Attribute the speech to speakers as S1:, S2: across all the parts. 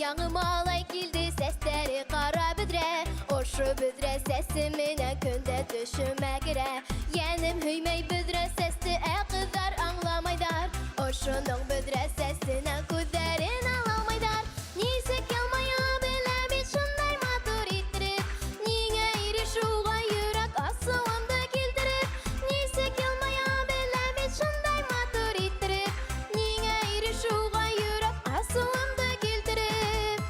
S1: Өр-яңы малай килде, сәстәре кара бөдрә. Ошо бөдрә сәсе менән көндә төшемә керә. Йәнем һөймәй бөдрә сәсте, ә кызлар аңламайдар. Ошоның бөдрә сәсенән күҙҙәрен алалмайдар. Нисек елмая белә бит шундай матур иттереп. Ниңә ирешүгә йөрәк асыуымды килтереп. Нисек елмая белә бит шундай матур иттереп. Ниңә ирешүгә йөрәк асыуымды килтереп.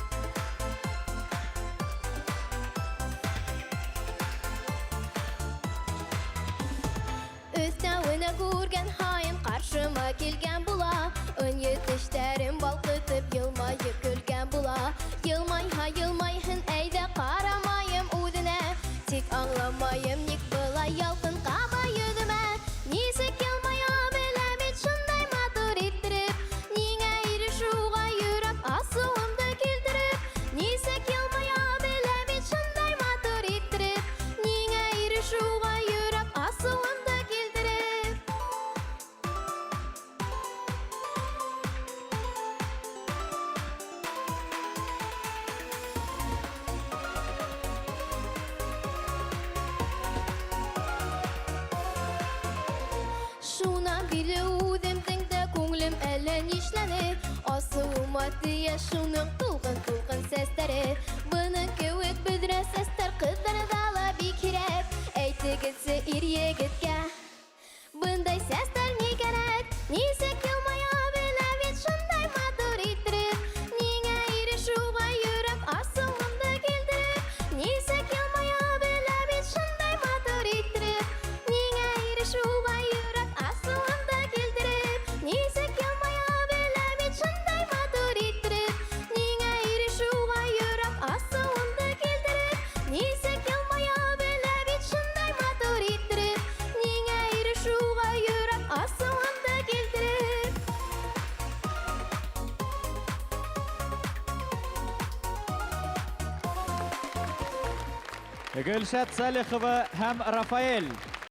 S1: Өҫтәүенә күргән һайын ҡаршыма килгән була. Ынйы тештәрен балҡытып йылмайып көлгән була. Йылмайһа йылмайһын, әйҙә ҡарамайым үҙенә. Тик аңламайым, ник былай ялҡын ҡаба йөҙөмә. Нисек йылмая белә бит шундай матур иттереп. Ниңә ирешеүгә йөрәк асыуымды килтереп. Нисек йылмая белә бит шундай матур иттереп. Ниңә ирешеүгә йөрәк асыуымды килтереп. Шунан бирле үҙемдең дә күңелем әллә нишләне. Асыуыма тейә шуның тулҡын-тулҡын сәстәре. Бының кеүек бөҙрә сәстәр ҡыҙҙарҙа ла бик һирәк. Әйтегеҙсе ир-егеткә, бындай сәстәр ни кәрәк? Нисек йылмая белә бит шундай матур иттереп. Ниңә ирешеүгә йөрәк асыуымды килтереп. Нисек йылмая белә бит шундай матур иттереп. Ниңә ирешеүгә йөрәк асыуымды килтереп. Нисек йылмая белә бит шундай матур иттереп. Ниңә ирешеүгә йөрәк асыуымды килтереп. Нисек йылмая белә бит шундай матур иттереп. Ниңә ирешеүгә йөрәк асыуымды килтереп.
S2: Гөлшат Салихова һәм Рафаэль.